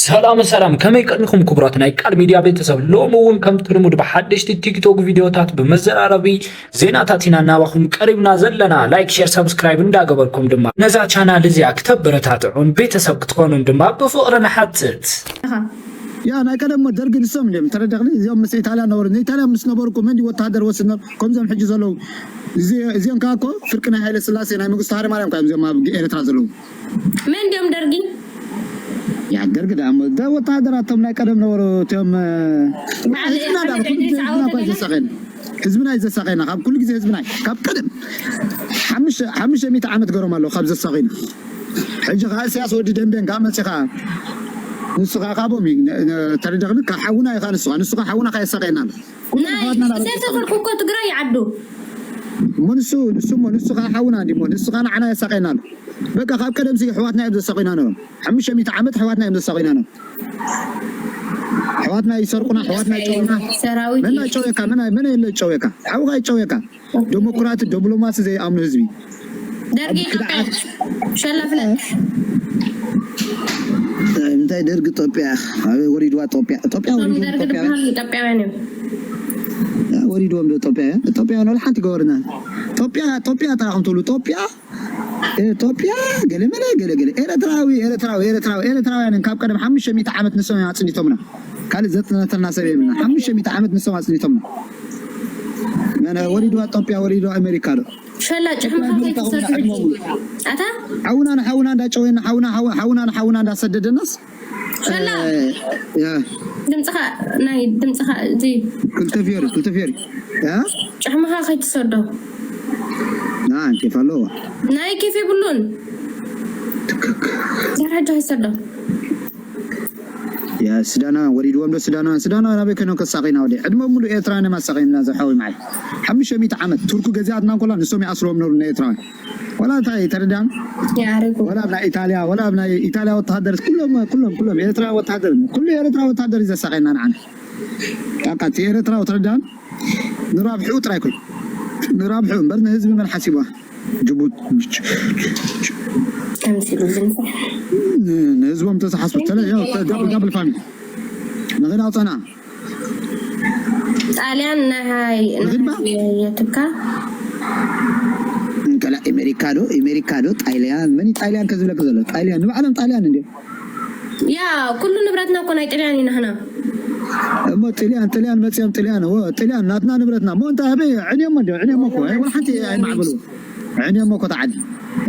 ሰላም ሰላም፣ ከመይ ቀኒኹም ክቡራት ናይ ቃል ሚድያ ቤተሰብ? ሎሚ እውን ከምቲ ልሙድ ብሓደሽቲ ቲክቶክ ቪድዮታት ብመዘራረቢ ዜናታት ኢና እናባኹም ቀሪብና ዘለና። ላይክ፣ ሼር፣ ሰብስክራይብ እንዳገበርኩም ድማ ነዛ ቻናል እዚኣ ክተበረታትዑን ቤተሰብ ክትኾኑን ድማ ብፍቕሪ ንሓትት። ያ ናይ ቀደም ደርጊ ንሶም እዮም ተረዳኽኒ። እዚኦም ምስ ኢታልያ ነበሩ። ንኢታልያ ምስ ነበሩ እኮ መን ወታደር ወስድ ነሩ? ከምዞም ሕጂ ዘለዉ እዚ- እዚኦም ከዓ እኮ ፍርቂ ናይ ሃይለ ስላሴ ናይ መንግስቱ ሃይለ ማርያም እኮ እዮም እዚኦም ኣብ ኤርትራ ዘለዉ። መን እንዲኦም ደርጊ? ያ ደርጊ ደኣ እሞ እዛ ወታደራቶም ናይ ቀደም ነበሩ። እቶም በዓል ህዝብና ደኣ ሓመድ ኩሉ ግዜ ዕድሪስ ህዝብና እኮ ዓወተ ዘሳቐየና። ህዝብና እዩ ዘሳቐየና ካብ ኩሉ ግዜ ህዝብና እዩ። ካብ ቀደም ሓሙሽተ- ሓሙሽተ ሚእቲ ዓመት ገሮም ኣለዉ ካብ ዘሳቐዩና። ሕጂ ከዓ እስያስ ወዲ ደንቤን ከዓ መፂኻ ንሱ ከዓ ካብኦም እዩ ነ- ነ- ተረዳኽኒ። ካብ ሓውና ኢኻ ንሱ ከዓ ንሱ ከዓ ሓውና ከዓ የሳቐየና ኣሎ። ኩሎም ናይ ኣሕዋትና ኢና እሰይ ተፈልኩ እኮ ትግራይ ይዓዱ። እሞ ንሱ ንሱ እሞ ንሱ ከዓ ሓውና እንዲ እሞ ንሱ ከዓ ንዓና የሳቐየና ኣሎ። በቃ ካብ ቀደም ሲ ኣሕዋትና እዮም ዘሳቐዩና ነሮም። ሓሙሽተ ሚእቲ ዓመት ኣሕዋትና እዮም ዘሳቐዩና ነሮም። ኣሕዋትና ይሰርቁና፣ ኣሕዋትና ይጨውና። ሰራዊት መን ይጨውየካ? መን መን የለ ይጨውየካ? ሓውኻ ይጨውየካ። ዲሞክራሲ ዲፕሎማሲ ዘይኣምኑ ህዝቢ ደርጊ ኢትዮጵያ ሸላ ፍለጥ። እንታይ ደርጊ ኢትዮጵያ ኣበይ ወሪድዋ? ኢትዮጵያ ኢትዮጵያ እቶም ወሪድዋ ደርጊ ኢትዮጵያ ዝበሃሉ ኢትዮጵያውያን እዮም። ያ ወሪድዎም ዶ ኢትዮጵያውያን? ኢትዮጵያውያን ወላ ሓንቲ ገበርና። ኢትዮጵያ ኢትዮጵያ ጥራኹም ትብሉ ኢትዮጵያ ኢትዮጵያ ገለ መለ ገለ ገለ ኤርትራዊ ኤርትራዊ ኤርትራዊ ኤርትራውያንን ካብ ቀደም ሓሙሽተ ሚእቲ ዓመት ንሶም እዮም ኣጽኒቶምና። ካልእ ዘጽነተና ሰብ የብልና። ሓሙሽተ ሚእቲ ዓመት ንሶም ኣጽኒቶምና። መን ወሪድዋ ኢትዮጵያ ወሪድዋ ኣሜሪካ ዶ? ሸላ ጭሕምኻ ከይትሰዱ ሕጂ። ኣታ ሓውና ንሓውና እንዳጨወየና ሓውና ሓው- ሓውና ንሓውና እንዳሰደደናስ ሸላ እ፣ ያ ድምፅኻ ናይ ድምፅኻ እዚ ክልተ ፊዮሪ ክልተ ፊዮሪ ያ ጭሕምኻ ከይትሰዶ። ና እንኬፍ ኣለዋ ናይ ኬፍ የብሉን። ዛር ሕጂ ከይትሰዶ። ያ ሱዳናውያን ወሪድዎም ዶ ሱዳናውያን? ሱዳናውያን ኣበይ ከይኖም ከሳቒና ወዲ ዕድመ ሙሉ ኤርትራውያን እዮም ኣሳቒና ዘሓዊ ማይ ሓሙሽተ ሚእቲ ዓመት ቱርኩ ገዚኣትና እንኮላ ንሶም ይኣስርዎም ነሩ ንኤርትራውያን። ወላ እንታይ ተረዳም ያረጉ ወላ ኣብ ናይ ኢታልያ ወላ ኣብ ናይ ኢታልያ ወተሃደር ኩሎም ኩሎም ኩሎም ኤርትራ ወተሃደር ኩሉ ኤርትራ ወተሃደር እዩ ዘሳቐና ንዓና። በቃ እቲ ኤርትራ ተረዳም ንራብሑ ጥራይ ኮይ ንራብሑ እምበር ንህዝቢ መን ሓሲቧ? ጅቡቲ ከምሲሉ ዝንሳ ንህዝቦም ተዝሓስቡ ተለ ያው ዳብል ዳብል ፋሚሊ ንኽዳ ፀና ጣልያን ናይ ንኽድባ የትካ እንከላ ኤሜሪካ ዶ ኤሜሪካ ዶ ጣይልያን መን ጣይልያን ከዝብለክ ዘሎ ጣይልያን ንባዕሎም ጣልያን እንዲ ያ ኩሉ ንብረትና እኮ ናይ ጥልያን ኢና ህና እሞ ጥልያን ጥልያን መፅኦም ጥልያን ዎ ጥልያን ናትና ንብረትና እሞ እንታይ ኣበይ ዕንዮሞ እንዲ ዕንዮሞ እኮ ወላ ሓንቲ ኣይማዕበሉ ዕንዮሞ እኮ ተዓዲ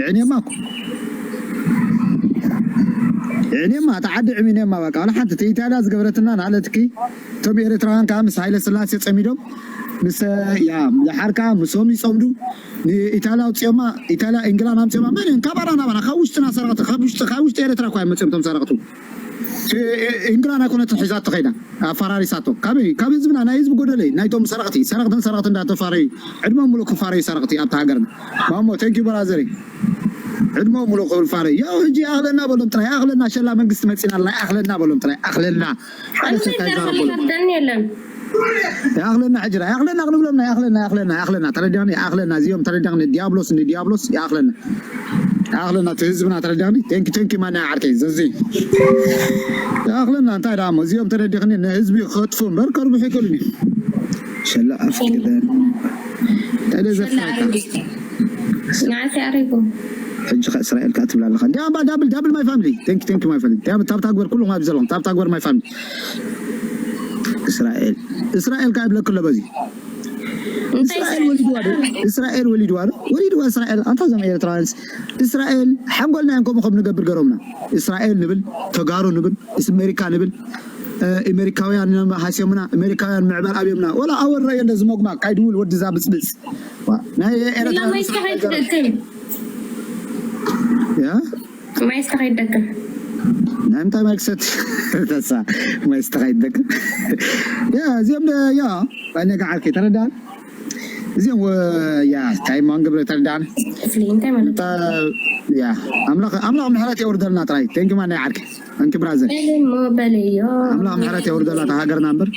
ዕንዮማ እኮ ዕንዮማ ተዓዲ ዕሚንዮማ በቃ ወላ ሓንቲ እቲ ኢታልያ ዝገበረትና ንዓለትኪ እቶም ኤርትራውያን ከዓ ምስ ሃይለ ስላሴ ፀሚዶም ምስ ያ ዝሓርካ ምስኦም ይፀምዱ ንኢታልያ ኣውፅኦማ ኢታልያ እንግላን ኣምፅኦማ መን እዮም ካብ ኣራና ባና ካብ ውሽጥና ሰረቅቲ ካብ ውሽጢ ካብ ውሽጢ ኤርትራ እኳ እዮም መፅኦም እቶም ሰረቅቱ እንግላን ኣይኮነትን ሒዛቶ ከይዳ ኣፈራሪሳቶ ካበይ ካብ ህዝብና ናይ ህዝቢ ጎደለ ናይቶም ሰረቅቲ ሰረቅትን ሰረቅቲ እንዳተፋረዩ ዕድመ ሙሉ ክፋረዩ ሰረቅቲ ኣብቲ ሃገርና ማሞ thank you brother ዕድመ ሙሉ ክፋረዩ ያው ሕጂ ኣኽለና በሎም ጥራይ ኣኽለና ሸላ መንግስቲ መፂና ኣላ ኣኽለና በሎም ጥራይ ኣኽለና ሓደ ሰብ እንታይ ይዛረብ በሎም ደን የለን ይኣኽለና ሕጂ ይኣኽለና ክንብሎም ና ይኣኽለና ይኣኽለና ይኣኽለና ተረዳኒ ይኣኽለና እዚኦም ተረዳኒ ዲያብሎስ ንዲያብሎስ ይኣኽለና ይኣኽለና እቲ ህዝብና ተረዳኒ thank you thank you ማና ዓርከይ ዘዚ ይኣኽለና እንታይ ደኣ እሞ እዚኦም ተረዲኽኒ ንህዝቢ ክኸጥፉ እምበር ከርብሑ ይክእሉን እዩ ሸላ ኣፍኪ እንታይ ደዘፍናካ ንዓሲ ኣሪጉ ሕጂ ከ እስራኤል ከ ትብል ኣለኻ ዳባ ዳብል ዳብል my family thank you thank you my family ዳብ ታብ ታግበር ኩሉም ኣብ ዘለኹም ታብ ታግበር my family እስራኤል እስራኤል ከ ይብለክ ኣሎ በዚ እስራኤል ወሊድዋ ዶ እስራኤል ወሊድዋ ዶ ወሊድዋ እስራኤል ኣንታ ዞም ኤርትራውያንስ እስራኤል ሓንጎልና እዮም ከምኡ ከም ንገብር ገሮምና እስራኤል ንብል ተጋሩ ንብል ኣሜሪካ ንብል ኣሜሪካውያን እዮም ሃስዮምና ኣሜሪካውያን ምዕባል ኣብዮምና ወላ ኣወል ረእዮ እንደ ዝመጉማ ካይድውል ወዲ እዛ ብፅብፅ ናይ ኤረትራ ማይስተ ከይትደክም ያ ማይስተ ከይትደክም ናይ ምንታይ ማይ ክሰት ተሳ ማይስተ ከይትደክም ያ እዚኦም ያ ባይነጋ ዓርከይ ተረዳን እዚኦም ያ እንታይ ማን ግብረ ተረዳን ክፍሊ እንታይ ማለት ያ ኣምላኽ ኣምላኽ ምሕረት የውርደልና ጥራይ thank you ማና ዓርከይ thank you brother እሞ በለዮ ኣምላኽ ምሕረት የውርደላ እታ ሃገርና እምበር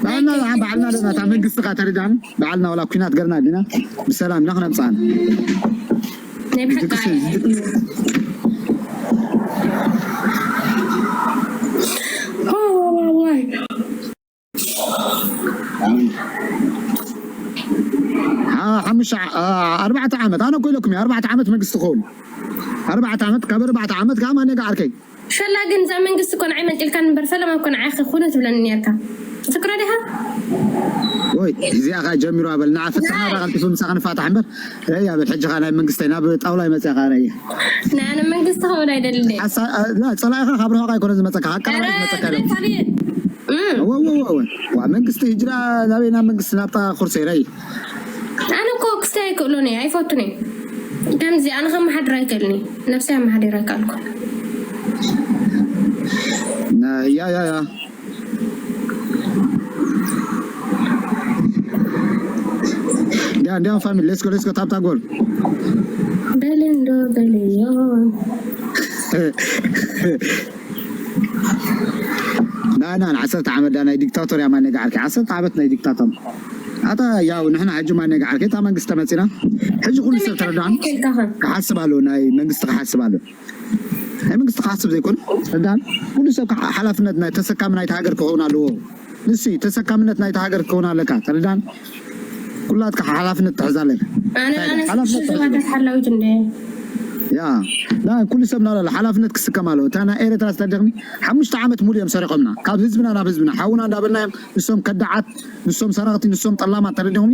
ባዕልና ባዕልና ኣለና እታ መንግስቲ ካ ተረዳን ባዕልና ወላ ኩናት ገርና ዲና ብሰላም ኢና ክነምፃን ናይ ብሓቂ ሻዕ ኣርባዕተ ዓመት ኣነ እኮ ኢለኩም ኣርባዕተ ዓመት መንግስቲ ክኸውን ኣርባዕተ ዓመት ካብ ኣርባዕተ ዓመት ከዓ ማነጋ ዓርከይ ሸላ ግን እዛ መንግስቲ እኮ ንዓይ መንጢልካን እምበር ፈለማ እኮ ንዓይ ክኹነ ትብለኒ ነርካ ትዝክሮ ዲኻ ወይ እዚኣ ከዓ ጀሚሩ ኣበል ንዓ ፍትሕና ዳ ቀልጢፉ ምሳኻ ንፋታሕ እምበር ረይ ኣበል ሕጂ ከዓ ናይ መንግስተይ ናብ ጣውላ ይመፅያ ከዓ ረይ ንኣነ መንግስቲ ክብል ኣይደልን ሓሳ- ላ ፀላኢኻ ካብ ርሑቕ ኣይኮነ ዝመፀካ ካብ ቀረባ ዝመፀካ ኢሎም ወወወወ ዋ መንግስቲ ህጅራ ናበይ ናብ መንግስቲ ናብታ ኩርሰይ ረይ ኣነ እኮ ክስታይ ኣይክእሎን እየ ኣይፈቱን እየ ከምዚ ኣነ ከመሓድር ኣይክእልን እየ ነብሰይ ኣመሓዲር ኣይከኣልኩ ያ ያ ያ እንዲያውም ፋሚሊ ሌስኮ ሌስኮ ታብታ ጎል በል እንዶ በልዮ ዳና ዓሰርተ ዓመት ዳ ናይ ዲክታቶር ያ ማነጋ ዓርኪ ዓሰርተ ዓመት ናይ ዲክታቶር ኣታ ያው ንሕና ሕጂ ማነጋ ዓርኪ እታ መንግስቲ ተመፂና ሕጂ ኩሉ ሰብ ተረዳን ክሓስብ ኣለዎ ናይ መንግስቲ ክሓስብ ኣለዎ ናይ መንግስቲ ክሓስብ ዘይኮነ ተረዳን ኩሉ ሰብ ሓላፍነት ናይ ተሰካሚ ናይቲ ሃገር ክኸውን ኣለዎ ንሱ ተሰካምነት ናይቲ ሃገር ክኸውን ኣለካ ተረዳን ኩላትካ ሓላፍነት ትሕዝ ኣለካ ሓላፍነት ሓላዊት እንደ ያ ላ ኩሉ ሰብ ናላለ ሓላፍነት ክስከም ኣለዎ እታ ናይ ኤረትራ ዝተደኽሚ ሓሙሽተ ዓመት ሙሉ እዮም ሰሪቆምና ካብ ህዝብና ናብ ህዝብና ሓውና እንዳበልናዮም ንሶም ከዳዓት ንሶም ሰረቅቲ ንሶም ጠላማት ተረዲኹም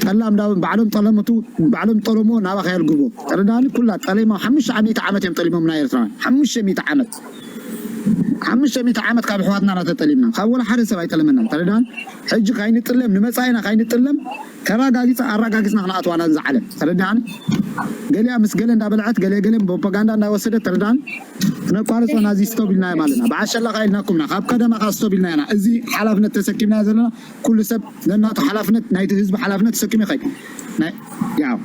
ጠላም ዳ ባዕሎም ጠለምቱ ባዕሎም ጠለሞ ናባኻ የልግቦ ተረዳኒ ኩላ ጠሊማ ሓሙሽተ ሚእቲ ዓመት እዮም ጠሊሞም ናይ ኤርትራውያን ሓሙሽተ ሚእቲ ዓመት ሓሙሽተ ሚእቲ ዓመት ካብ ኣሕዋትና ናተጠሊምና ካብ ወላ ሓደ ሰብ ኣይጠለመና ተረዳኒ ሕጂ ካይንጥለም ንመፃኢና ካይንጥለም ተራጋጊፃ ኣራጋጊፅና ክነኣትዋና ዝዓለም ተረዳኒ ገሊኣ ምስ ገለ እንዳበልዐት ገለ ገለ ፕሮፓጋንዳ እንዳወሰደት ተረዳኒ ክነቋርፆ ናዚ ስቶብ ኢልና ማለት ኢና በዓል ሸላኻ ኢልናኩምና ካብ ቀደማ ካ ስቶብ ኢልና ኢና እዚ ሓላፍነት ተሰኪምና ዘለና ኩሉ ሰብ ነናቱ ሓላፍነት ናይቲ ህዝቢ ሓላፍነት ተሰኪሙ ይኸይድ ናይ ያው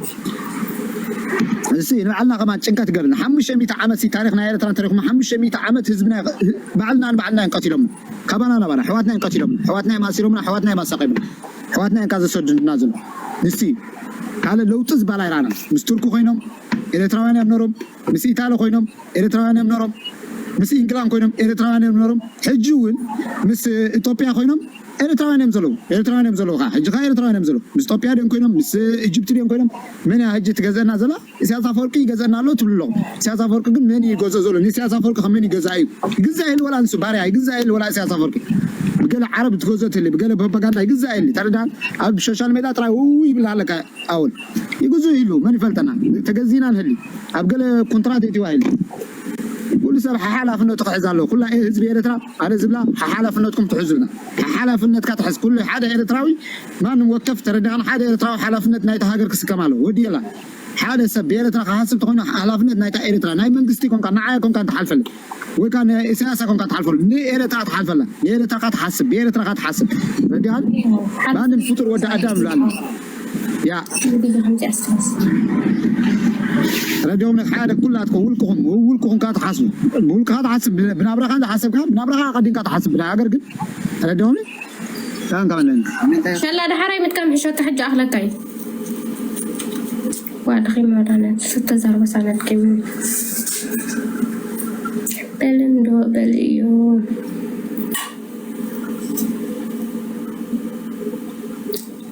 እዚ ንባዕልና ከማን ጭንቀት ገብርና ሓሙሽተ ሚእቲ ዓመት ሲ ታሪክ ናይ ኤርትራ እንተሪኹም ሓሙሽተ ሚእቲ ዓመት ህዝብና ባዕልና ንባዕልና እዮም ቀቲሎም ካባና ናባና ኣሕዋትና እዮም ቀቲሎም ኣሕዋትና እዮም ኣሲሮምና ኣሕዋትና እዮም ኣሳቂምና ኣሕዋትና እዮም ካብ ዘሰድዱና ዘሎ ንሲ ካልእ ለውጢ ዝበሃል ኣይረኣና ምስ ቱርኪ ኮይኖም ኤርትራውያን እዮም ነሮም ምስ ኢታሊ ኮይኖም ኤርትራውያን እዮም ነሮም ምስ ኢንግላንድ ኮይኖም ኤርትራውያን እዮም ነሮም ሕጂ እውን ምስ ኢትዮጵያ ኮይኖም ኤርትራውያን እዮም ዘለዉ ኤርትራውያን እዮም ዘለዉ ከዓ ሕጂ ከዓ ኤርትራውያን እዮም ዘለዉ ምስ ኢትዮጵያ ድዮም ኮይኖም ምስ ኢጅፕቲ ድዮም ኮይኖም መን እያ ሕጂ ትገዘእና ዘላ ኢሳያስ ኣፈወርቂ ይገዘእና ኣሎ ትብሉ ኣለኹም ኢሳያስ ኣፈወርቂ ግን መን እዩ ይገዝኦ ዘሎ ንኢሳያስ ኣፈወርቂ ከመን ይገዛ እዩ ይግዛ ኢሉ ወላ ንሱ ባርያ ይግዛ ኢሉ ወላ ኢሳያስ ኣፈወርቂ ብገለ ዓረብ ትገዝኦ ትህሊ ብገለ ፕሮፓጋንዳ ይግዛ ኢሉ ተረዳን ኣብ ሶሻል ሜዳ ጥራይ ው ይብል ኣለካ ኣወል ይግዙ ኢሉ መን ይፈልጠና ተገዚና ንህሊ ኣብ ገለ ኮንትራት የትዋ ኢሉ ኩሉ ሰብ ሓሓላፍነቱ ክሕዝ ኣለዎ ኩላ ህዝቢ ኤርትራ ኣነ ዝብላ ሓሓላፍነትኩም ትሕዙና ሓሓላፍነትካ ትሕዝ ኩሉ ሓደ ኤርትራዊ ማንም ወከፍ ተረዳእና ሓደ ኤርትራዊ ሓላፍነት ናይቲ ሃገር ክስከም ኣለዎ ወዲ የላ ሓደ ሰብ ብኤርትራ ክሓስብ ተኮይኑ ሓላፍነት ናይታ ኤርትራ ናይ መንግስቲ ኮንካ ንዓያ ኮንካ ትሓልፈለ ወይ ከዓ ንኢሳያስ ኮንካ ትሓልፈሉ ንኤርትራ ትሓልፈላ ንኤርትራ ካ ትሓስብ ብኤርትራ ካ ትሓስብ ረዲኣን ማንም ፍጡር ወዲ ኣዳም ይብላል ያ ረዲኦም ሓደ ኩላትኩም ውልቅኹም ውልቅኹም ካ ትሓስቡ ብውልቅኻ ትሓስብ ብናብራኻ ዝሓሰብካ ብናብራኻ ቀዲምካ ትሓስብ ብናይ ሃገር ግን ረዲኦም ሸላ ዳሓራይ ምጥቃም ሕሸካ ሕጂ ኣኽለካ እዩ ዋድኺ መዳነት ስተዛርበሳነት ኪም በልን ዶ በል እዩ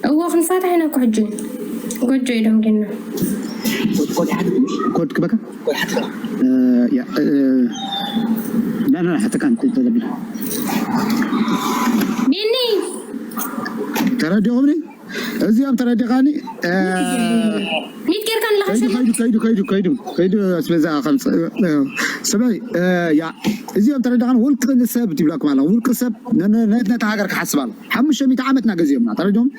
እዎ ክንፋታሕ ኢና እኮ ሕጂ ጎጆ እዩ ደንጊና ኮድ ክበካ ዳና ሓተካ ተለቢ ቢኒ ተረዲኦምኒ እዚኦም ተረዲኻኒ ሚት ጌርካ ንለካ ከይዱ ከይዱ ከይዱ ከይዱ ከይዱ ከይዱ ኣስቤዛ ከምፅእ ስበይ ያ እዚኦም ተረዳኻን ውልቂ ሰብ ትብላኩም ኣለ ውልቂ ሰብ ነታ ሃገር ክሓስብ ኣሎ ሓሙሽተ ሚእቲ ዓመት እና ገዚኦምና ተረዲኦም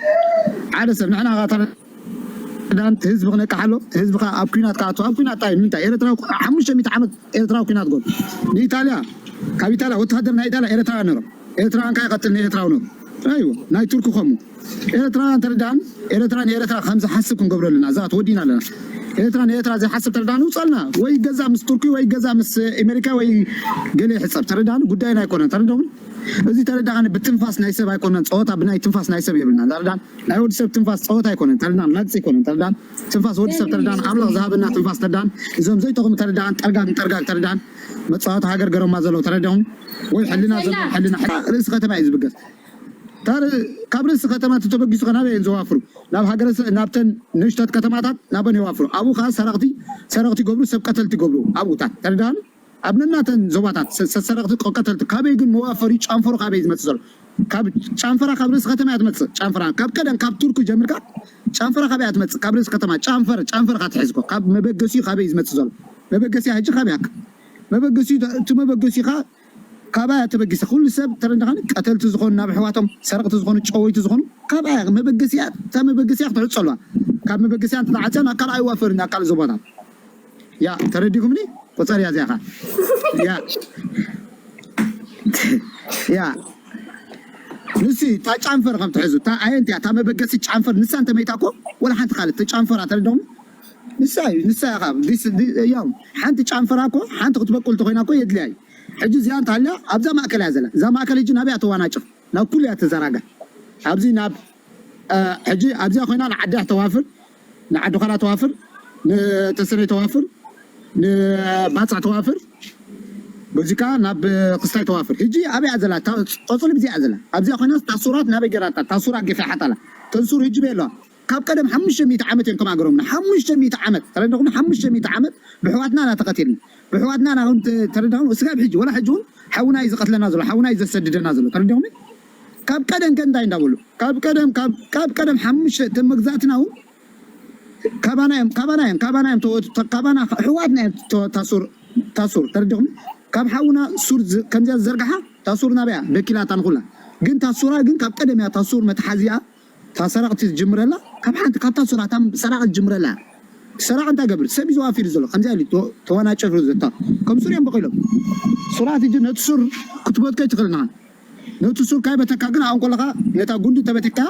ሓደ ሰብ ንሕና ተረዳን ህዝቢ ክነቅሓሎ ህዝቢ ኣብ ኩናት ክኣቱ ኣብ ኩናት ታይ ምንታይ ኤርትራ ሓሙሽተ ሚእቲ ዓመት ኤርትራ ኩናት ጎል ንኢታልያ ካብ ኢታልያ ወተሃደር ናይ ኢታልያ ኤርትራ ነሮም ኤርትራውያን ከይቀትል ንኤርትራዊ ነው ኣይዎ ናይ ቱርኪ ከምኡ ኤርትራውያን ተረዳን ኤርትራ ንኤርትራ ከም ዝሓስብ ክንገብሮ ኣለና እዛ ትወዲና ኣለና ኤርትራ ንኤርትራ ዘይሓስብ ተረዳን ውፀልና ወይ ገዛ ምስ ቱርኪ ወይ ገዛ ምስ ኣሜሪካ ወይ ገለ ይሕፀብ ተረዳን ጉዳይና ኣይኮነን ተረዳውን እዚ ተረዳን ብትንፋስ ናይ ሰብ ኣይኮነን ፀወታ ብናይ ትንፋስ ናይ ሰብ የብልና ተረዳን ናይ ወዲ ሰብ ትንፋስ ፀወታ ኣይኮነን ተረዳን ናግፂ ኣይኮነን ተረዳን ትንፋስ ወዲ ሰብ ተረዳን ኣምላኽ ዝሃበና ትንፋስ ተረዳን እዞም ዘይጠቕሙ ተረዳን ጠርጋግ ጠርጋግ ተረዳን መፃወቲ ሃገር ገረማ ዘለዉ ተረዳኹም ወይ ሕልና ዘለዎ ሕልና ርእሲ ከተማ እዩ ዝብገስ ካብ ርእሲ ከተማ ተበጊሱ ከ ናበይ እዮም ዘዋፍሩ? ናብ ሃገረ ናብተን ንእሽቶት ከተማታት ናበን የዋፍሩ? ኣብኡ ከዓ ሰረቕቲ ሰረቕቲ ይገብሩ፣ ሰብ ቀተልቲ ይገብሩ። ኣብኡታት ተረዳን ኣብ ነናተን ዞባታት ሰሰረቕቲ ቀተልቲ። ካበይ ግን መዋፈሪ ጫንፈሩ ካበይ ዝመፅእ ዘሎ? ካብ ጫንፈራ ካብ ርእሲ ከተማ እያ ትመፅእ። ጫንፈራ ካብ ቀደም ካብ ቱርክ ጀምርካ ጫንፈራ ካበይ እያ ትመፅእ? ካብ ርእሲ ከተማ ጫንፈር ጫንፈር ካ ትሕዝኮ ካብ መበገሲኡ ካበይ ዝመፅእ ዘሎ? መበገሲያ ሕጂ ካበይ ኣካ መበገሲኡ እቲ መበገሲኻ ካባያ ተበጊሰ ኩሉ ሰብ ተረዳኻኒ ቀተልቲ ዝኾኑ ናብ ኣሕዋቶም ሰረቕቲ ዝኾኑ ጨወይቲ ዝኾኑ ካባያ መበገሲያ እታ መበገሲያ ክትሕፀሉ ካብ መበገሲያ እንተተዓፅያ ናብ ካልኣይ ዋፈር ናብ ካልእ ዞባታት ያ ተረዲኹምኒ? ቆፀር እያ እዚኣኻ ያ ያ ንሲ እታ ጫንፈር ከም ትሕዙ እታ ኣየንት እያ እታ መበገሲ ጫንፈር ንሳ እንተመይታ እኮ ወላ ሓንቲ ካልእ ተጫንፈራ ተረዲኹም ንሳ እዩ ንሳ ኢኻ ያው ሓንቲ ጫንፈራ እኮ ሓንቲ ክትበቁል ተኮይና እኮ የድልያ እዩ ሕጂ እዚኣ እንተሃልያ ኣብዛ ማእከል እያ ዘላ እዛ ማእከል ሕጂ ናበይ እያ ተዋናጭፍ ናብ ኩሉ እያ ተዘራጋ ኣብዚ ናብ ሕጂ ኣብዚኣ ኮይና ንዓዲ ተዋፍር ንዓዲ ኳላ ተዋፍር ንተሰነይ ተዋፍር ንባፃዕ ተዋፍር በዚ ከዓ ናብ ክስታይ ተዋፍር ሕጂ ኣበይ እያ ዘላ ቆፅሊ ብዚኣ ዘላ ኣብዚኣ ኮይና ታሱራት ናበይ ገራታ ታሱራ ገፊሓታላ ተንሱር ሕጂ በየለዋ ካብ ቀደም ሓሙሽተ ሚእቲ ዓመት እዮም ከም ኣገሮምና ሓሙሽተ ሚእቲ ዓመት ተረዳኹም ሓሙሽተ ሚእቲ ዓመት ብሕዋትና ኢና ተቐቲልና ብሕዋትና ኢና ተረዳኹም ስጋብ ሕጂ ወላ ሕጂ እውን ሓውና እዩ ዝቐትለና ዘሎ ሓውና እዩ ዘሰድደና ዘሎ ተረዳኹም ካብ ቀደም ከ እንታይ እንዳበሉ ካብ ቀደም ካብ ቀደም ሓሙሽተ እተን መግዛእትና እውን ካባና እዮም ካባና እዮም ካባና እዮም ካባና ሕዋትና እዮም ታሱር ታሱር ተረዲኹም ካብ ሓውና ሱር ከምዚያ ዝዘርግሓ ታሱር ናበያ ደኪላታ ንኹላ ግን ታሱራ ግን ካብ ቀደም እያ ታሱር መትሓዚኣ እታ ሰራቕ ትጅምረላ ካብ ሓንቲ ካብታ ሱራ እታ ሰራቕ ትጅምረላ ሰራቕ እንታይ ገብር ሰብ እዩ ዘዋፊሩ ዘሎ ከምዚኣ ኢሉ ተዋናጨፍ እዩ ዘታ ከም ሱር እዮም በቂሎም ሱራ ትጅ ነቲ ሱር ክትበትከ ትኽእል ንኻ ነቲ ሱር ካይበተካ ግን ኣብኡ ከለኻ ነታ ጉንዲ ተበቲካ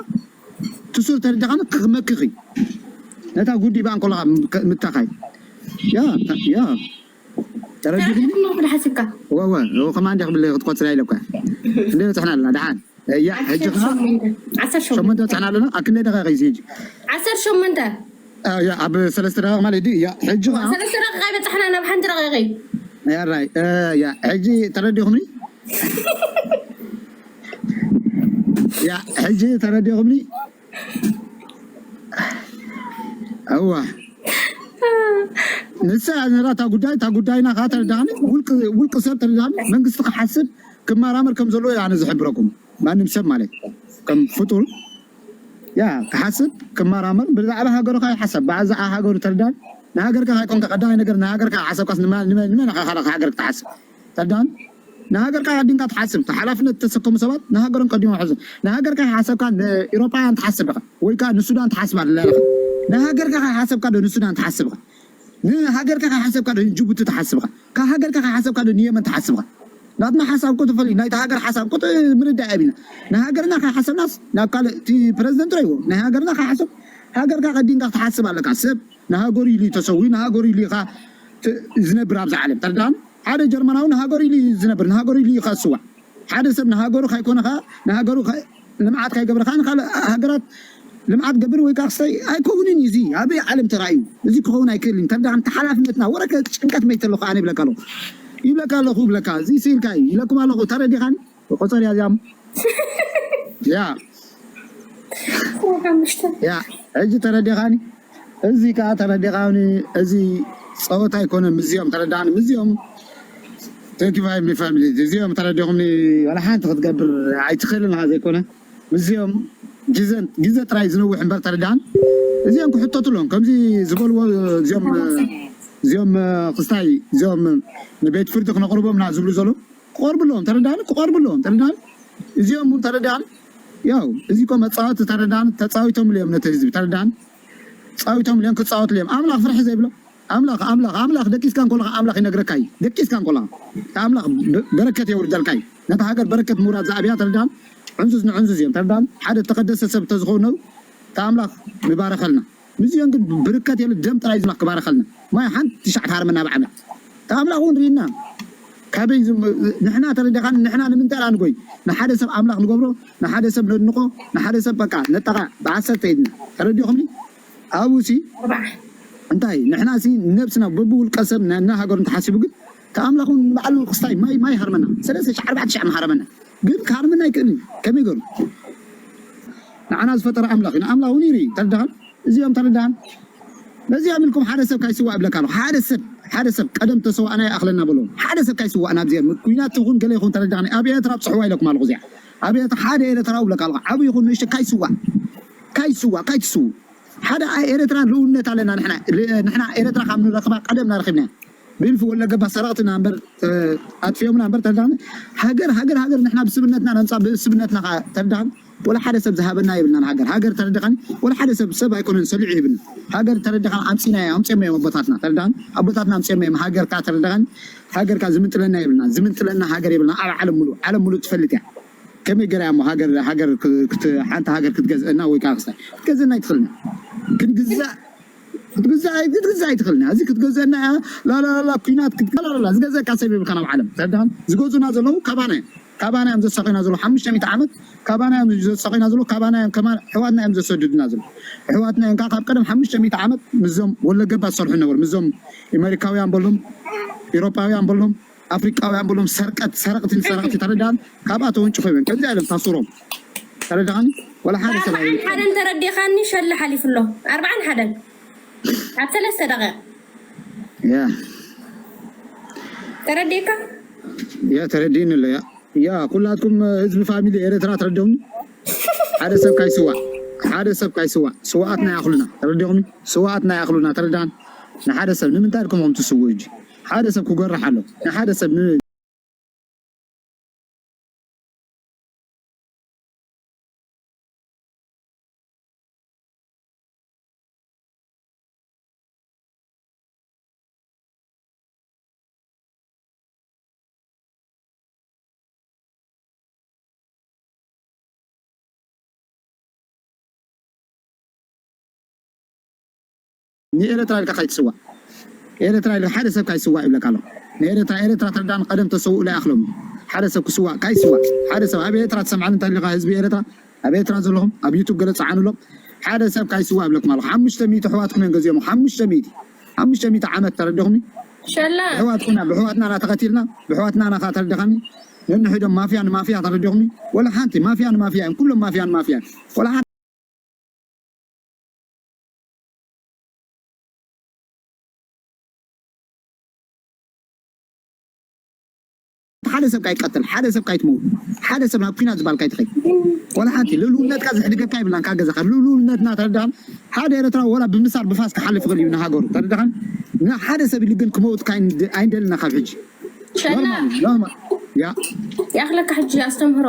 እቲ ሱር ተረዲኻ ክመክኺ ነታ ጉንዲ ብኣ ከለኻ ምታኻይ ያ ያ ተረዲኹም ተረዲኹም ሓሲብካ ወወ ከማን ዲኽ ብለ ክትቆፅር ኢለኳ እንደ በፅሕና ኣለና ደሓን ያ ሕጂ ከዓ ሸሞንተ በፅሕና ኣለና ኣብ ክንደይ ደቂቃ እዩ ሕጂ ዓሰርተ ሸሞንተ ኣብ ሰለስተ ደቂቃ ማለት እዩ ያ ሕጂ ከዓ ሰለስተ ደቂቃ ይበፅሕና ናብ ሓንቲ ደቂቃ እዩ ያራይ ያ ሕጂ ተረዲኹምኒ ያ ሕጂ ተረዲኹምኒ እዋ ንሳ እያ ነራ እታ ጉዳይ እታ ጉዳይና ከዓ ተረዳእኒ ውልቂ ሰብ ተረዳእኒ መንግስቲ ክሓስብ ክመራመር ከም ዘለዎ ኣነ ዝሕብረኩም ማንም ሰብ ማለት ከም ፍጡር ያ ክሓስብ ክመራመር ብዛዕባ ሃገሩ ከዓ ይሓሰብ ብዛዕባ ሃገሩ ተረዳእኒ ንሃገርካ ከይኮንካ ቀዳማይ ነገር ንሃገርካ ሓሰብካስ ንመን ንመን ንመን ኢኻ ካልእ ሃገር ክትሓስብ ተረዳእኒ ንሃገርካ ቀዲምካ ትሓስብ እቲ ሓላፍነት እተሰከሙ ሰባት ንሃገሮም ቀዲሞም ይሕዙ ንሃገርካ ከይሓሰብካ ንኤሮፓውያን ትሓስብ ኢኻ ወይ ከዓ ንሱዳን ትሓስብ ኣለ ኢኻ ንሃገርካ ከይሓሰብካ ዶ ንሱዳን ትሓስብ ኢኻ ንሃገርካ ከይሓሰብካ ዶ ንጅቡቲ ትሓስብ ኢኻ ካብ ሃገርካ ከይሓሰብካ ዶ ንየመን ትሓስብ ኢኻ ናትና ሓሳብ እኮ ትፈልዩ ናይቲ ሃገር ሓሳብ እኮ ምርዳእ የብልና ንሃገርና ከይሓሰብናስ ናብ ካልእ እቲ ፕረዚደንት ረይዎ ናይ ሃገርና ከይሓሰብ ሃገርካ ቀዲምካ ክትሓስብ ኣለካ ሰብ ንሃገሩ ኢሉ ተሰዊ ንሃገሩ ኢሉ ኢኻ ዝነብር ኣብዛ ዓለም ተረዳን ሓደ ጀርመናዊ ንሃገሩ ኢሉ ዝነብር ንሃገሩ ኢሉ ኢኻ ዝስዋዕ ሓደ ሰብ ንሃገሩ ካይኮነ ኸ ንሃገሩ ልምዓት ካይገብረ ኸ ንካልእ ሃገራት ልምዓት ገብር ወይ ከዓ ክስታይ ኣይከውንን እዩ እዚ ኣበይ ዓለም ተራእዩ እዚ ክኸውን ኣይክእልን ተረዳን ተሓላፍነትና ወረከ ጭንቀት መይተ ኣለኹ ኣነ ይብለካ ኣለኹ ይብለካ ኣለኹ ይብለካ እዚ ስኢልካ እዩ ይለኩም ኣለኹ ተረዲኻን ቆፀር ያዚያም ያ ያ ሕጂ ተረዲኻኒ እዚ ከዓ ተረዲኻኒ እዚ ፀወታ ኣይኮነ ምዝዮም ተረዳኒ ምዝዮም thank you my family እዚኦም ተረዲኹምኒ ዋላ ሓንቲ ክትገብር ኣይትኽእልን ካ ዘይኮነ ምስዚኦም ግዘ ጥራይ ዝነውሕ እምበር ተረዳን እዚኦም ክሕተቱ ኣለዎም ከምዚ ዝበልዎ እዚኦም እዚኦም ክስታይ እዚኦም ንቤት ፍርዲ ክነቕርቦም ና ዝብሉ ዘሎ ክቐርቡ ኣለዎም ተረዳን ክቐርቡ ኣለዎም ተረዳን እዚኦም እውን ተረዳን ያው እዚ ኮ መፃወቲ ተረዳን ተፃዊቶም እዮም ነቲ ህዝቢ ተረዳን ፃዊቶም እዮም ክፃወቱ እዮም ኣምላኽ ፍርሒ ዘይብሎ ኣምላኽ ኣምላኽ ኣምላኽ ደቂስካ እንኮለኻ ኣምላኽ ይነግረካ እዩ ደቂስካ እንኮለኻ ኣምላኽ በረከት የውርደልካ እዩ ነታ ሃገር በረከት ምውራድ ዝኣብያ ተረዳን ዕንዙዝ ንዕንዙዝ እዮም ተረዳን ሓደ ተቀደሰ ሰብ ተዝኾኑ እታ ኣምላኽ ምባረኸልና ምስዚኦም ግን ብርከት የለ ደም ጥራይ ዝምላኽ ክባረኸልና ማይ ሓንቲ ትሽዓት ሃርመና ብዓመት እታ ኣምላኽ እውን ርኢና ካበይ ንሕና ተረዲኻን ንሕና ንምንታይ ንጎይ ንሓደ ሰብ ኣምላኽ ንገብሮ ንሓደ ሰብ ነድንቆ ንሓደ ሰብ በቃ ነጠቓ ብዓሰርተ ኢድና ተረዲኹምኒ ኣብኡ ሲ እንታይ ንሕና ሲ ነብስና በብውልቀ ሰብ ነና ሃገሩ እንተሓሲቡ ግን ተኣምላኹ ንባዕሉ ክስታይ ማይ ማይ ሃርመና ሰለስተ ሽሕ ኣርባዕተ ሽሕ መሃረመና ግን ክሃርመና ኣይክእልን ከመይ ገሩ ንዓና ዝፈጠረ ኣምላኽ እዩ፣ ንኣምላኽ እውን ይርኢ። ተረዳኻን? እዚኦም ተረዳኻን? ነዚኦም ኢልኩም ሓደ ሰብ ካይስዋእ እብለካ ኣለኹ። ሓደ ሰብ፣ ሓደ ሰብ ቀደም ተሰዋእና ይኣኽለና በሎ። ሓደ ሰብ ካይስዋእ ናብዚኦም። ኩናት ይኹን ገለ ይኹን ተረዳኻን? ኣብ ኤርትራ ኣብጽሕዋ ኢለኩም ኣለኹ እዚኣ። ኣብ ኤርትራ ሓደ ኤርትራዊ እብለካ ኣለኹ። ዓብዪ ይኹን ንእሽቶ ካይስዋእ። ካይስዋእ፣ ካይትስዉ። ሓደ ኣይ ኤርትራን ልኡልነት ኣለና ንሕና። ል-፣ ንሕና ኤርትራ ካብ ንረኽባ ቀደም ናረኺብና። ብልፊ ወለገባ ሰረቕትና እምበር፣ እ፣ ኣጥፊኦምና እምበር ተረዳን። ሃገር፣ ሃገር፣ ሃገር ንሕና ብስብነትና ነምጻ ብስብነትና ኸኣ ተረዳን። ወላ ሓደ ሰብ ዝሃበና የብልናን ሃገር። ሃገር ተረዳኻን። ወላ ሓደ ሰብ፣ ሰብ ኣይኮነን ሰሊዑ ይብልና። ሃገር ተረዳኻን ኣምጺና፣ ኣምጺኦም እዮም ኣቦታትና ተረዳን። ኣቦታትና ኣምጺኦም እዮም ሃገርካ ተረዳኻን። ሃገርካ ዝምንጥለና የብልና። ዝምንጥለና ሃገር የብልና። ኣብ ዓለም ሙሉእ፣ ዓለም ሙሉእ ትፈልጥ እያ። ከመይ ገይራ እሞ ሃገር፣ ሃገር ክ-፣ ክት-፣ ሓንቲ ሃገር ክትገዝአና ወይ ከዓ ክስታይ ክትገዝአና ኣይትኽእልን። ክንግዛእ ክትግዛእ ኣይ-፣ ክትግዛእ ኣይትኽእልን እያ። እዚ ክትገዝአና እያ። ላላላ ኩናት ክትገላላላ ዝገዝአካ ሰብ የብልካ ናብ ዓለም። ተረዳኻን? ዝገዙና ዘለዉ ካባና እዮም። ካባና እዮም ዘሳቑና ዘለዉ። ሓሙሽተ ሚእቲ ዓመት ካባና እዮም ዘሳቑና ዘለዉ። ካባና እዮም ከማን ኣሕዋትና እዮም ዘሰድዱና ዘለዉ። ኣሕዋትና እዮም ካብ ቀደም ሓሙሽተ ሚእቲ ዓመት ምስዞም ወለገባ ዝሰርሑ ነበሩ። ምስዞም ኣሜሪካውያን በሎም፣ ኤውሮጳውያን በሎም፣ ኣፍሪቃውያን በሎም ሰርቀት፣ ሰረቕቲ፣ ሰረቕቲ ተረዳን። ካብኣ ተወንጭፎ ይበን። ከምዚ ኣይለም ታስሮም። ተረዳኻን? ወላ ሓደ ሰብ ኣርባዓን ሓደን ተረዲኻኒ ሸላ ሓሊፉ ኣሎ። ኣርባዓን ሓደን። ኣብ ሰለስተ ደቂቕ። ያ። ተረዲእካ? ያ፣ ተረዲእኒ ኣሎ። ያ። ያ፣ ኩላትኩም ህዝቢ ፋሚሊ ኤርትራ ተረደውኒ። ሓደ ሰብ ካይስዋእ። ሓደ ሰብ ካይስዋእ። ስዋኣትና ይኣኽሉና። ተረዲኹም? ስዋኣትና ይኣኽሉና። ተረዳን? ንሓደ ሰብ ንምንታይ ኢልኩም ትስውኡ ሕጂ? ሓደ ሰብ ክጎርሕ ኣሎ። ንሓደ ሰብ ን-፣ ንኤርትራ ኢልካ ካይትስዋእ። ኤርትራ ኢልካ ሓደ ሰብ ካይስዋእ ይብለካ ኣለኹ። ንኤርትራ፣ ኤርትራ ተረዳን ቀደም ተሰውኡ ላይ ኣኽሎም። ሓደ ሰብ ክስዋእ፣ ካይስዋእ። ሓደ ሰብ ኣብ ኤርትራ ትሰምዓኒ እንታይ ኢልካ ህዝቢ ኤርትራ፣ ኣብ ኤርትራ ዘለኹም፣ ኣብ ዩቱብ ገለ ጸዓኑሎም። ሓደ ሰብ ካይስዋእ ይብለኩም ኣለኹ። ሓሙሽተ ሚእቲ ኣሕዋትኩም እዮም ገዚኦም። ሓሙሽተ ሚእቲ። ሓሙሽተ ሚእቲ ዓመት ተረዲኹም። ሸላ። ብሕዋትኩና፣ ብሕዋትና ኢና ተቐቲልና፣ ብሕዋትና ኢና ኸዓ ተረዲኻኒ። ነንሕዶም ማፍያ ንማፍያ ተረዲኹም። ወላ ሓንቲ ማፍያ ንማፍያ እዮም። ኩሎም ማፍያ ንማፍያ እዮም። ወላ ሓንቲ ሓደ ሰብ ካይቀትል፣ ሓደ ሰብ ካይትመውት፣ ሓደ ሰብ ናብ ኩናት ዝበሃል ካይትኸይድ። ወላ ሓንቲ ልኡልነትካ ዝሕድገካ የብላን ካብ ገዛኻ። ልኡልነትና ተረዳኻን? ሓደ ኤርትራዊ ወላ ብምሳር ብፋስ ክሓልፍ ይኽእል እዩ ንሃገሩ። ተረዳኻን? ንሓደ ሰብ ኢሉ ግን ክመውት ካይን-፣ ኣይንደልና ካብ ሕጂ። ሸላ። ኖርማል፣ ኖርማል። ያ። ይኣኽለካ ሕጂ ኣስተምህሮ።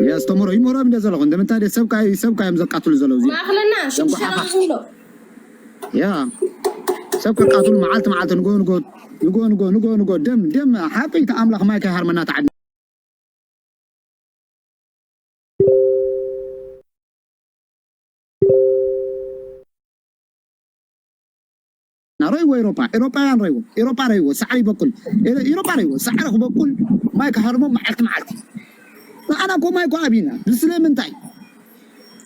የስተምህሮ፣ ይምህሮም እንደ ዘለኹ። እንደምንታይ ደ ሰብካ፣ ሰብካ እዮም ዘቃትሉ ዘለዉ እዚኦም። ማእኽለና፣ ደም ሽዱሽተ ጓሓፋ። ዝብሎ። ያ። ሰብ ከቃትሉ መዓልቲ መዓልቲ፣ ንጎ ንጎ፣ ንጎ ንጎ፣ ንጎ ንጎ፣ ደም፣ ደም፣ ሓቂ እቲ ኣምላኽ ማይ ከይሃርመና ተዓድና። ረይዎ ኤሮጳ፣ ኤሮጳውያን ረይዎ፣ ኤሮጳ ረይዎ፣ ሳዕሪ ይበቁል፣ ኤ-፣ ኤሮጳ ረይዎ፣ ሳዕሪ ክበቁል ማይ ክሃርሞ መዓልቲ መዓልቲ። ንዓና እኮ ማይ እኮ ኣብይና፣ ስለምንታይ?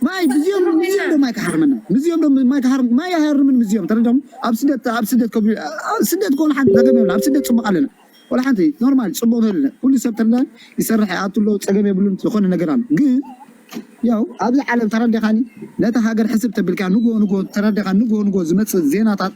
ማይ ብዚኦም፣ ብዚኦም ዶ ማይ ክሃርመና? ብዚኦም ዶ ማይ ክሃርም-፣ ማይ ኣይሃርምን ብዚኦም፣ ተረዳኹም? ኣብ ስደት፣ ኣብ ስደት ከብ-፣ ኣብ ስደት ከሆነ ሓንቲ ነገር የብላ፣ ኣብ ስደት ጽቡቕ ኣለና። ወላ ሓንቲ ኖርማል ጽቡቕ ነለ። ኩሉ ሰብ ተረዳ ይሰርሕ ይኣቱ ኣሎ፣ ጸገም የብሉን፣ ዝኾነ ነገር ኣሎ። ግን ያው ኣብዚ ዓለም ተረዲኻኒ፣ ነታ ሃገር ሕስብ ተብልካ ንጎ ንጎ ተረዲኻ ንጎ ንጎ ዝመጽእ ዜናታት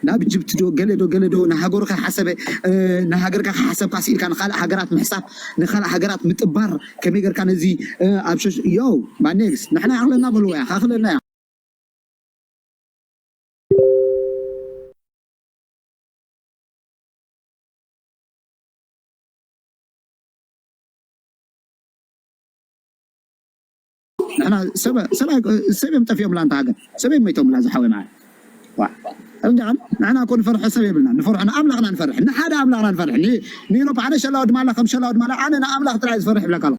ናብ ጅብቲ ዶ ገለ ዶ ገለ ዶ ንሃገሩ ከይሓሰበ፣ እ፣ ንሃገርካ ከይሓሰብካ ስኢልካ ንኻልእ ሃገራት ምሕሳብ፣ ንኻልእ ሃገራት ምጥባር፣ ከመይ ጌርካ ነዚ፣ እ፣ ኣብ ሸሽ-፣ ዮ፣ ማኔግስ፣ ንሕና ይኣኽለና በልዎ እያ፣ ካኽለና እያ። ንሕና ሰብ፣ ሰብ ኣይ-፣ ሰብ እዮም ጠፊኦምላ እንታ ሃገር። ሰብ እዮም መይቶምላ ዝሓወይ ማለት። ዋ። እንዳ ንሕና እኮ ንፈርሖ ሰብ የብልና። ንፈርሖ ንኣምላኽና ንፈርሕ። ንሓደ ኣምላኽና ንፈርሕ። ን-፣ ንኢሮፓ ሓደ ሸላ ወድማላ፣ ከም ሸላ ወድማላ፣ ኣነ ንኣምላኽ ጥራይ ዝፈርሕ ይብለካ ኣለኹ።